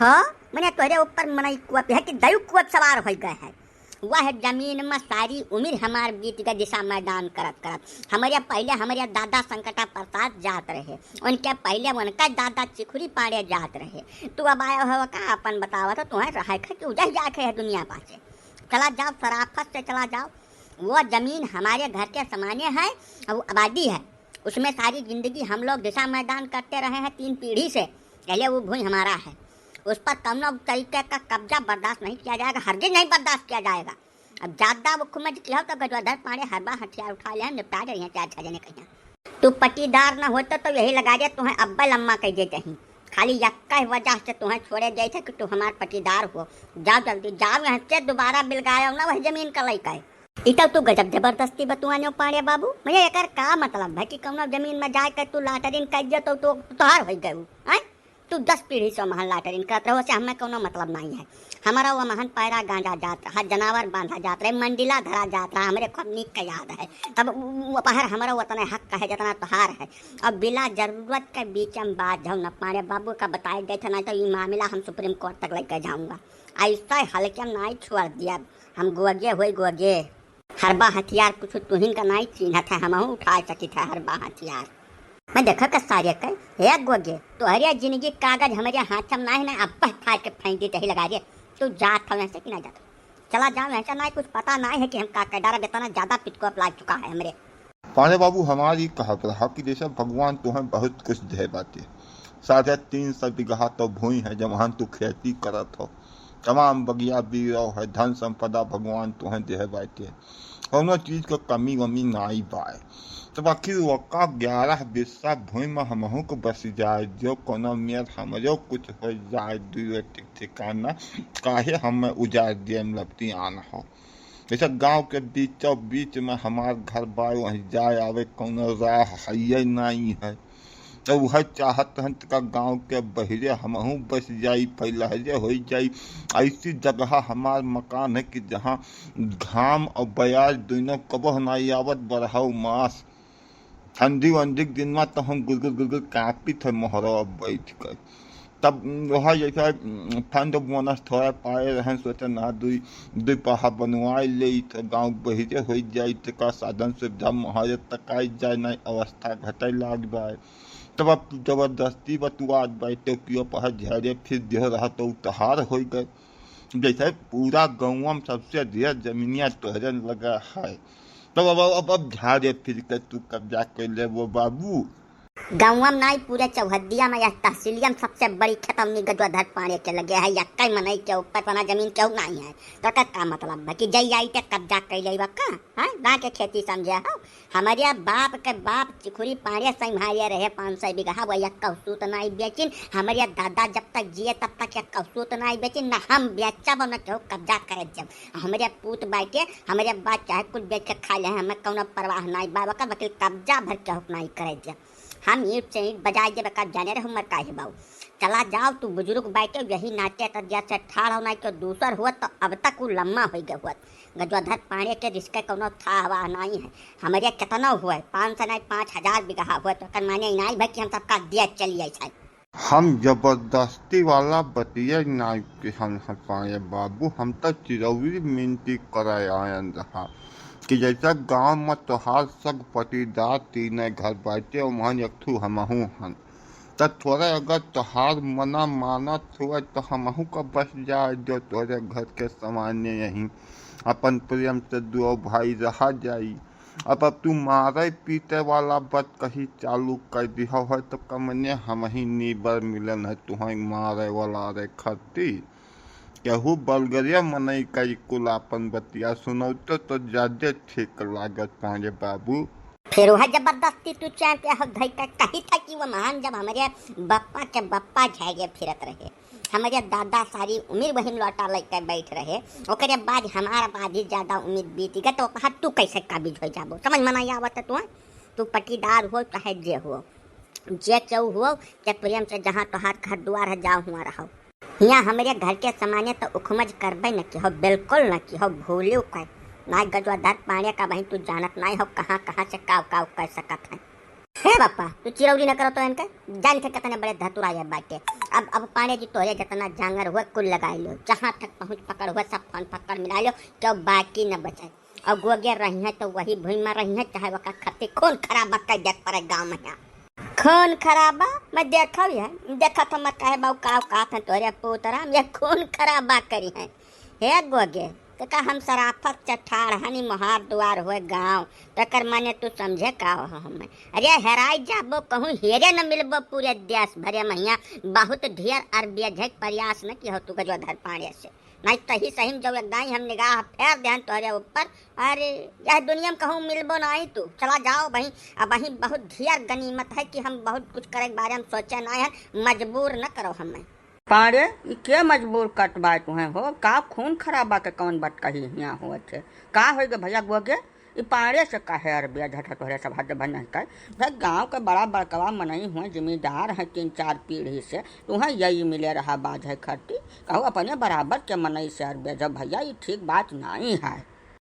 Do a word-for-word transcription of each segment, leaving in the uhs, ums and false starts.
हो, मने तोहरे ऊपर मनई कोप है कि दयु कोप सवार होइ गए है। वह जमीन में सारी उमिर हमार बीत गए दिशा मैदान करत करत। हमरे पहिले हमरे दादा संकटा प्रसाद जात रहे, उनके पहिले उनका दादा चिखुरी पाड़े जात रहे। तू अब आयो हो का अपन बतावत हो, तुहें रहे खे कि उजह जाए खे है दुनिया पासे। चला जाओ, सराफत से चला जाओ। वो जमीन हमारे घर के समाने है और आबादी है। उसमें सारी जिंदगी हम लोग दिशा मैदान करते रहे हैं तीन पीढ़ी से। पहले वो भूमि हमारा है, उस पर कौनो तरीके का कब्जा बर्दाश्त नहीं किया जाएगा, हरगिज नहीं बर्दाश्त किया जाएगा। अब ज्यादा वो खुमज किया हो तो गजोधर पाड़े हरबा हथियार उठा ले, निपटा दे यहाँ चार छह जने कहीं। तू पटीदार न होत तो यही लगा दे, तुहें अब्बे लम्मा कह देते ही। खाली यक्का ही वजह से तुहें छोड़े जाए थे कि तू हमार पटीदार हो। जाओ जल्दी, जाओ यहाँ से, दोबारा बिलगायो ना वही जमीन का लइका है। ई तो तू गजब जबरदस्ती बतुआने पाड़े बाबू। मने एकर का मतलब है कि कौनो जमीन में जाए के तू लाटरिन कर दिया तो तू तोहार हो गए, हैं? तू दस पीढ़ी से महल लाटरिन करत रहो, से हमें कौनो मतलब नहीं है। हमारा वो महन पैरा गांजा जात रहा, जनावर बांधा जात रहे, मंडिला धरा जात रहा, हमरे खूब नीक के याद है। तब उ, उ, पहर हमारा उतने हक है जितना तोहार है। अब बिला जरूरत के बीच में बात जाओ न पाड़े बाबू का बताए देते, नहीं तो ये मामला हम सुप्रीम कोर्ट तक लेके जाऊंगा। ऐसा हल्के नहीं छोड़ दिया, हम गोगे होई गोगे। हरबा हथियार कुछ तुहिन का नाई चीन्हत है, हमहू उठाए सकित है हरबा हथियार। मैं देखा का सारे कहे, "हे गोगे, तोहरे जिंदगी कागज हमरे हाथ में नाई ना, अब फाड़ के फेंक दी तही लगा दे। तू जात हो यहाँ से कि ना जात हो? चला जाओ यहाँ से, ना कुछ पता नाई है कि हम का कर डारा, इतना ज्यादा पिटकोप लाग चुका है हमरे।" पांडे बाबू, हमारी कहत रहा कि जैसे भगवान तुम्हें बहुत कुछ दे बाटे, साढ़े तीन सौ बीघा तो भूमि है, जब हम तू खेती करत हो, तमाम बगिया बीरो है, धन संपदा भगवान तुहें देहे बाटे, कौनो चीज के कमी वमी नाई बाय। तब आखिर ओका ग्यारह बिस्सा भूमि में हमहू को बस जाए, जो कौनो मेर हमरो कुछ हो जाए, दुई रोटी ठिकाना, काहे हम उजाड़ दिए लपटी आन हो। जैसे गांव के बीचों बीच में हमार घर बाय, वहीं जाए आवे कौनो राह हइये नाई है। तो वह चाहत हन तका गांव के बहिरे हमहू बस जाई, फैलहरे होई जाई। ऐसी जगह हमार मकान है कि जहाँ घाम और बयार दोनों कबह नाई आवत, बरहौ मास। ठंडी वंडी के दिन में तो हम गुदगुद गुदगुद कांपित है मोहरवा बैठ कर। तब वह जैसा फंड बोनस थोड़ा पाए रहन, सोचे ना दुई, दुई पहा बनवाए ले तो गांव बहिरे होई जाई, तका साधन सुविधा मोहरे तक आई जाए, नाई अवस्था घटे लाग जाए। तब अब तू जबरदस्ती बतुआत बाटे कि पहर झाड़े फिर देह रहा तो उतहार होइ गए। जैसे पूरा गौवा में सबसे ढेर जमीनिया तोहरे लगा है। तब अब, अब, अब झाड़े फिर के तू कब्जा कर ले वो बाबू। गौवा में नाई, पूरे चौहद्दिया में, यह तहसीलिया में सबसे बड़ी खेतौनी गजोधर पाड़े के लगे है। यक्कै मनई के ऊपर इतना जमीन केहू नाई है। तो का, का मतलब है कि जई आई ते कब्जा कर ले का? हैं? गाँव के खेती समझे हो? हमरे बाप के बाप चिखुरी पाड़े संभाले रहे पाँच सौ बीघा, वो यक्कौ सूत नाई बेचिन। हमरे दादा जब तक जिए तब तक यक्कौ सूत नाई बेचिन, न हम बेचब न केहू कब्जा करे जब। हमरे पूत बाटे, हमरे बाप चाहे कुछ बेच के खा ले, हमें कौनो परवाह नाई बा, वकर वकील कब्जा भर केहू नाई करे जब। हम ईंट से ईंट बजाए देब, का जाने रहे उमर काहे बाऊ। चला जाओ, तू बुजुर्ग बाटे, यही नाते त जैसे ठाड़ हो नाई तो दूसर हुआ तो अब तक उ लम्मा होइ गए हुआ। गजोधर पाड़े के रिस्क कौनो थाह वाह नाई है। हमरे केतनो हुए, पाँच सौ नाई पाँच हजार बीघा हुए, तो ओकर माने ई नाई भाई कि हम सबका दिया चलिए छाई। हम जबरदस्ती वाला बतिया नाई के हम हटाए बाबू, हम तो चिरौरी मिनती कराए आयन रहा कि जैसा गांव में तोहार सग पटीदार तीन घर बाटे, उम्हन एक ठू हमहू हन। त थोड़ा अगर तोहार मना मानत हुए तो हमहू का बस जाए दो तोरे घर के सामने यहीं अपन प्रेम से दो भाई रहा जाई। अब, अब तू मारे पीटे वाला बात कही चालू कर दिहो है तो कमने हम ही नीबर मिलन है तुहई मारे वाला रे खती। केहू बलगरिया मनई का ई कुल आपन बतिया सुनौते तो ज्यादे ठीक लागत पांडे बाबू। फिर वह जबरदस्ती तू चाह के हो धई का कही था कि वो महान जब हमरे बप्पा के बप्पा झागे फिरत रहे, हमरे दादा सारी उम्र वही लौटा लेके बैठ रहे, ओकरे बाद हमारा बाद ही ज्यादा उम्र बीत गए, तो ओकरा तू कैसे काबिज हो जाबो? समझ में नहीं आवत है तू, हैं? तू पटीदार हो चाहे जे हो, जे केहू हो, ते प्रेम से जहाँ तोहार घर दुआर है, जाओ हुआ रहो। हियाँ हमरे घर के सामने तो उखमज करबे न किहो, बिल्कुल न किहो, भूलियो कर। ना गजोधर पाड़े का बहिन तू जानत नाई हो कहाँ कहाँ से काव काव कर सकत है। हे बापा, तू चिरौरी न करो तो इनके, जान थे कितने बड़े धतुरा ये बाटे। अब, अब पांड़े जी तोहरे जितना जांगर हुआ कुल लगाइ लो, जहाँ तक पहुँच पकड़ हुआ सब फन फक्कड़ मिलाइ लो, क्यों बाकी न बचे। और गोगे रही हैं तो वही भुइँ में रही हैं, चाहे वका खत्ती खून खराबा कर देत पड़े गाँव में यहाँ। खून खराबा? मैं देखव है, देखत हम कहे बाऊ का औकात है तोरे पूत राम, ये खून खराबा करी हैं। हे गोगे, तो का हम सराफत से ठाड़ हनी मोहार दुआर हुए गाँव, तो एकर माने तू समझे का हो हमें? अरे हेराई जाबो कहूँ हेरे न मिलबो पूरे देश भरे महिया, बहुत ढेर अरबिया झेक प्रयास न की हो तू गजोधर पांड़े से। नहीं तही सही में जो एक दाई हम निगाह फेर देहन तोहरे ऊपर, अरे यह दुनिया में कहूँ मिलबो नहीं तू, चला जाओ बही। अब बही बहुत ढेर गनीमत है कि हम बहुत कुछ करे के बारे में सोचे नहीं हन, मजबूर न करो हमें। पांड़े, ई के मजबूर कट बाय तुहें हो? का खून खराबा के कौन बतकही हियाँ होत है? का होई गे भैया गोगे? ई पांड़े से काहे अरबिया झटा तोहरे सब हद भर नहीं कर? भाई गाँव के बड़ा बड़कवा मनई हुए, जिम्मेदार हैं तीन चार पीढ़ी से, तुहें यही मिले रहा बाझे खरती, कहू अपने बराबर के मनई से अरबिया जब भैया ई ठीक बात नहीं है।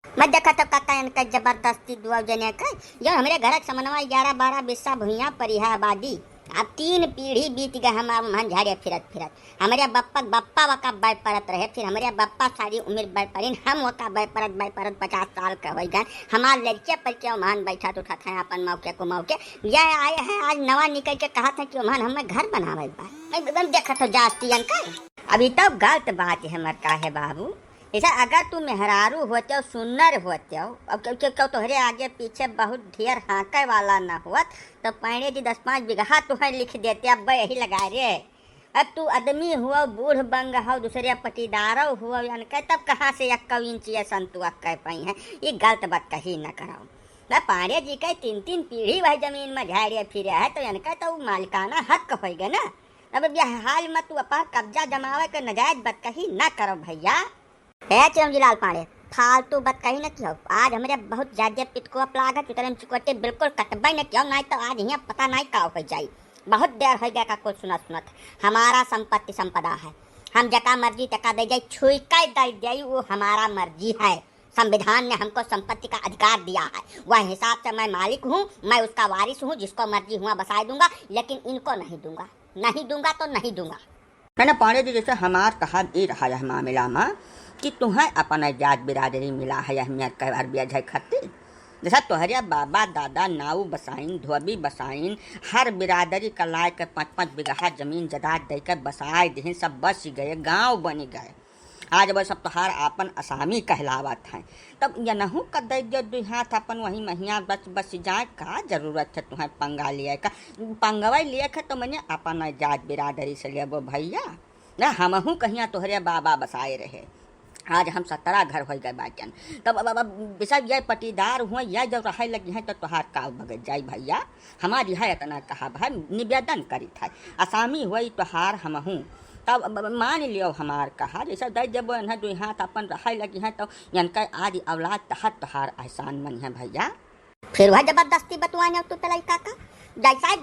मैं देखा तो काका इनका जबरदस्ती दुआ जने का, जो हमरे घर के समनवा ग्यारह बारह बिस्सा भुइयां परी है आबादी। अब तीन पीढ़ी बीत गए हमार मन झाड़े फिरत फिरत। हमरे बप्पा के बप्पा वका बाय परत रहे, फिर हमरे बप्पा सारी उम्र बाय परिन, हम वका बाय परत बाय परत पचास साल के होई गए। हमार लड़के पर के ओम्हन बैठत उठत हैं अपन मौके को मौके। यह आए हैं आज नवा निकल के कहत हैं कि ओम्हन हमें घर बनावे के बा। मैं एकदम देखत हो जास्ती इनका। अभी तो गलत बात है हमर काहे बाबू। जैसे अगर तू मेहरारू होते हो, सुन्नर होते हो, अब क्यों, क्यों, क्यों तोहरे आगे पीछे बहुत ढेर हाँके वाला न होत, तो पांड़े जी दस पाँच बीघा तुहें लिख देते, अब यही लगा रे। अब तू आदमी हुआ, बूढ़ बंग हो, दूसरे पटीदारो हुआ, इनके तब कहाँ से एक इंच ये संतु अक्के पाई है? ये गलत बात कही न करो। मैं पांड़े जी के तीन तीन पीढ़ी वह जमीन में झाड़े फिरे है, तो इनका तो मालिकाना हक होई गए ना। अब यह हाल में तू अपन कब्जा जमावे के नाजायज बात कही न करो भैया। हे चिरंजीलाल पांड़े, फालतू बात कही न कियो। आज हमरे बहुत ज्यादा पितकुआ लागत, उतरे में चिकोटे बिल्कुल कटबे न कियो, नहीं तो आज यहाँ पता नहीं का हो जाई। बहुत देर हो गया का कुछ सुनत सुनत। हमारा संपत्ति संपदा है, हम जका मर्जी तका दे जाई, छुई के दे जाई, वो हमारा मर्जी है। संविधान ने हमको संपत्ति का अधिकार दिया है, वह हिसाब से मैं मालिक हूँ, मैं उसका वारिस हूँ, जिसको मर्जी हुआ बसाए दूंगा, लेकिन इनको नहीं दूंगा, नहीं दूंगा तो नहीं दूंगा। है ना पांड़े जी, जैसे हमार कहब ई रहा यह मामला मा कि तुहें अपन जात बिरादरी मिला है अहमियत के अरबिया झै खत्ती। जैसा तोहरे बाबा दादा नाऊ बसाइन, धोबी बसाइन, हर बिरादरी का लाय के पाँच पाँच बीघा जमीन जायदाद दे के बसाए दिहिन, सब बस गए, गाँव बन गए। आज वो सब तोहार आपन असामी कहलावत हैं। तब यनहू का दे दियो दुई हाथ अपन वही महिया बस बस जाए, का जरूरत है तुहें पंगा लिए का? पंगवे लिए के तो मने अपन जात बिरादरी से लेबो भैया। ना हमहू कहिया तोहरे बाबा बसाए रहे, आज हम सत्रह घर हो गए बाटन। तब अब, अब, अब सब ये पटीदार हुए, ये जब रहे लगी हैं तो तोहार का बगत जाई भैया। हमारी है इतना कहा भाई, निवेदन करी था, असामी हुई तोहार हमहू। तब अब, अब मान लियो हमार कहा, जैसे दे देबो इन्हें दुई हाथ अपन रहे लगी हैं तो इनका आदि औलाद तहत तोहार एहसान मन है भैया। फिर वह जबरदस्ती बतुआने तू त लइका का, जैसा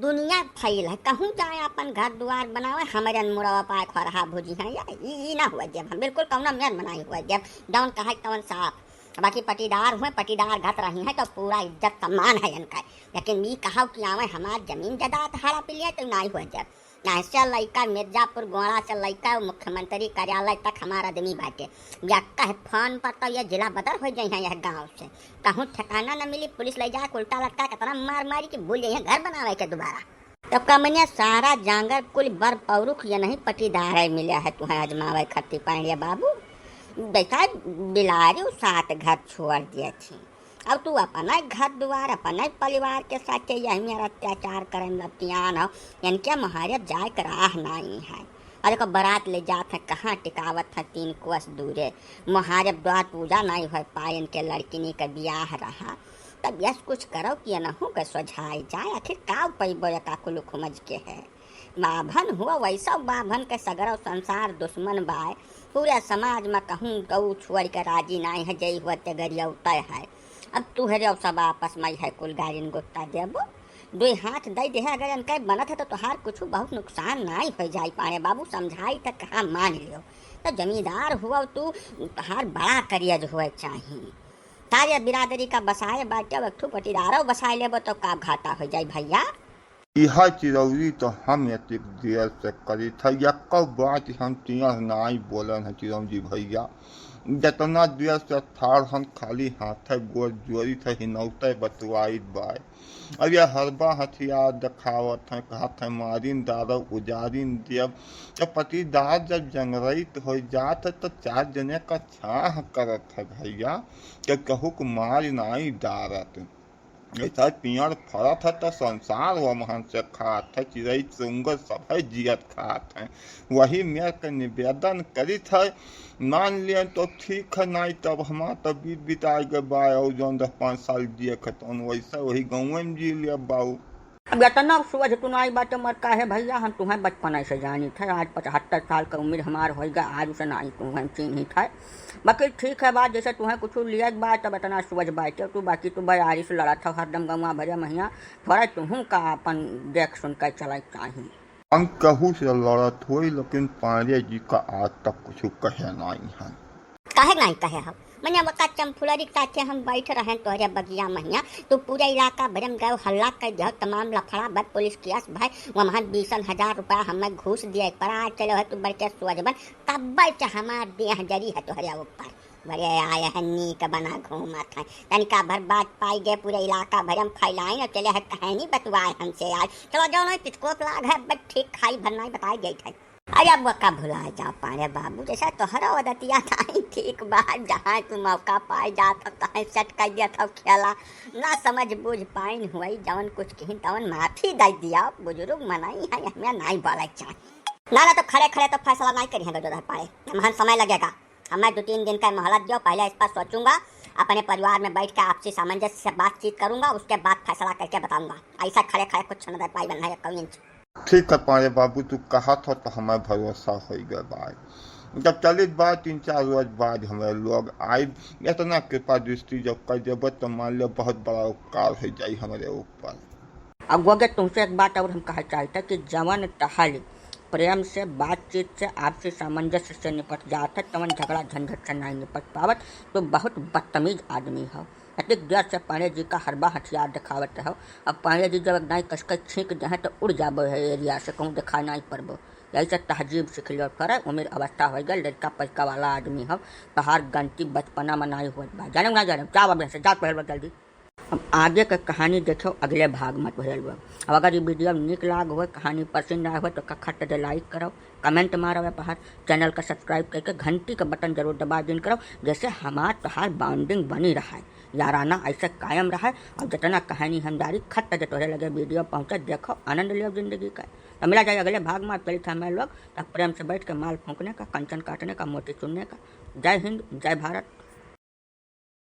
दुनिया फैल है, कहूँ जाए अपन घर दुआर बनावे, हमरे मुड़वा पाए खरहा भुजी हैं, या ई, ई ना हुआ जब हम बिल्कुल कौनो मेर मनाई हुआ जब जौन कहे तौन साफ। बाकी पटीदार हुए, पटीदार घत रही हैं तो पूरा इज्जत सम्मान है इनका, लेकिन ई कहा कि आवे हमार जमीन जायदाद हड़प लिए तो नाई हुआ जब। ऐसे लइका मिर्जापुर गोंडा से लइका मुख्यमंत्री कार्यालय तक हमार आदमी बाटे। या कहे फोन पर तो ये जिला बदर हो जाई हैं यह गाँव से। कहूँ ठिकाना न मिली, पुलिस ले जाए उल्टा लटका कितना मार मारी कि भूल जाइए घर बनावे के दोबारा। तो कमनिया सारा जांगर कुल बर पौरुख ये नहीं पटीदार है मिले है तुहें आजमावे खत्ती पांड़िया बाबू। देखा बिलारी उ सात घर छोड़ दिए थी। अब तू अपना घर दुआर, अपना परिवार के साथे यही मेर अत्याचार करे में लतियान हो, इनके मोहारे जाए के राह नाई है। अरे को बारात ले जात है, कहाँ टिकावत है तीन कोस दूरे, मोहारे द्वार पूजा नाई हो पाए, इनके लड़किनी के बियाह रहा। तब यस कुछ करो कि इनहू के सोझाई जाए, आखिर का पैबो या काकुल खुमज के है। बाभन हुआ वैसा बाभन के सगरो संसार दुश्मन बाय। पूरे समाज में कहूँ गऊ छोड़ के राजी नाई है, जई हुआ ते गरिया उतय है। अब तुहरे सब आपस में है कुल गारिन गुत्ता देबो। दुई हाथ दई देहे अगर इनके बनत है तो तोहार कुछ बहुत नुकसान नाई हो जाई। पाड़े बाबू समझाई त कहा मान लियो। तो जमींदार हुआ तू, तोहार बड़ा करियज हुए चाही। सारे बिरादरी का बसाए बाटे, अब एक ठो पटीदारो बसाए लेबो तो का घाटा हो जाई भैया। इहा चिरौरी तो हम एतिक देर से करी था, यक्को बात हम तिया नाई बोलन है चिरौरी भैया। जतना देर से ठाड़ हन खाली हाथे गोड़ जोरी थे हिनौते बतुआइत बाय। अब ये हरबा हथियार देखावत हैं, कहत हैं मारिन डारब उजारिन देब। तो पटीदार जब जंगरैत हो जात है तो चार जने का छाह करत है भैया, तो कहू के मार नाई डारत। ऐसा पियड़ फरत है तो संसार वो महन से खात है, चिरई चुंगर सब है जियत खात है। वही मेर के निवेदन करित है, मान लियन तो ठीक है, नाई तब हमार तो बीत बिताए गए बा, और जौन दस पाँच साल जिए खतौन वैसे वही गाँव में जी लिया बाऊ। अब इतना सोझ तू नाई बाटे मर काहे भैया, हम तुम्हें बचपन से जानी थे, आज पचहत्तर साल का उम्र हमार होइगा, आज उसे नाई तुम्हें चिन्ही थे। बाकी ठीक है बात, जैसे तुम्हें कुछ लिया बा तब इतना सोझ बाटे तू, बाकी तू बयारी से लड़त हो हरदम गौवा भरे महिया, थोड़ा तुहूँ का अपन देख सुन के चले चाही। हम कहू से लड़त होई, लेकिन पांड़े जी का आज तक कुछ कहे नाई है। काहे नाई कहे हो? मने वका चमफुलरी के साथे हम बैठ रहे तोहरे बगिया महिया, तू पूरा इलाका भरम गए हल्ला कर दियो, तमाम लफड़ा बद पुलिस केस भाई, वहाँ बीसन हजार रुपया हमें घूस दिए पर आज चलो है तू बड़के सोझ बन, कब्बल से हमार देह जरी है तोहरे ऊपर। बड़े आए हैं नीक बना घूमत हैं, तनिका भर बात पाई गए पूरे इलाका भरम फैलाई न चले है कहे नहीं बतुआए हमसे आज। चलो जो नहीं पिचकोप लाग है बट ठीक खाई भर नाई बताई गई थे। अरे अब वका भुला जा पाड़े बाबू, जैसा तोहरा ओदतिया नाई ठीक बा, जहाँ तू मौका पाए जात हो तहें सेट कर दिया था खेला, ना समझ बूझ पाइन हुई, जवन कुछ कहीं तवन माफी दे दिया, बुजुर्ग मनाई है, हमें नाई बोले चाहे। ना ना तो खड़े खड़े तो फैसला नाई करी है गजोधर पाड़े, हम समय लगेगा, हमें दो तीन दिन का मोहलत दियो, पहले इस पर सोचूंगा, अपने परिवार में बैठ के आपसी सामंजस्य से बातचीत करूंगा, उसके बाद फैसला करके बताऊंगा। ऐसा खड़े खड़े कुछ न दे पाई बन है एक इंच। ठीक है पाड़े बाबू, तू कहत हो तो हमें भरोसा हो गए बा। जब चलित बा तीन चार रोज बाद हमारे लोग आए, इतना कृपा दृष्टि जब कर देबो तो मान लो बहुत बड़ा उपकार हो जाई हमारे ऊपर। अब गोगे तुमसे एक बात और हम कहे चाहते कि जवन टहल प्रेम से, बातचीत से, आपसी सामंजस्य से निपट जात है, तवन झगड़ा झंझट से नहीं निपट पावत। तो बहुत बदतमीज आदमी हो। अतिक देर से पांड़े जी का हरबा हथियार दिखावत रहो। अब पांड़े जी जब एक दाई कसके छींक दे हैं तो उड़ जाबो है एरिया से, कहूँ दिखा नहीं पड़बो। यही से तहजीब सीख लियो, थोड़ा उम्र अवस्था हो गया, लड़का पैका वाला आदमी हो, तोहार गलती बचपना में नहीं होत बा। जाने ना जाने, जाओ अब यहाँ से, जाओ पहल जल्दी। अब आगे का कहानी देखो अगले भाग में तोहरे लोग। अब अगर ये वीडियो नीक लाग हो, कहानी पसंद आए हो तो खट दे लाइक करो, कमेंट मारो है पहाड़, चैनल का सब्सक्राइब करके घंटी का बटन जरूर दबा दिन करो, जैसे हमार तोहार बॉन्डिंग बनी रहा है, याराना ऐसे कायम रहा है। और जितना कहानी हम जारी खट दे तोहरे लगे वीडियो पहुँचे, देखो आनंद लियो जिंदगी का। तो मिला जाए अगले भाग में। अब चलित है हमें लोग तब प्रेम से बैठ के माल फूंकने का, कंचन काटने का, मोती चुनने का। जय हिंद, जय भारत।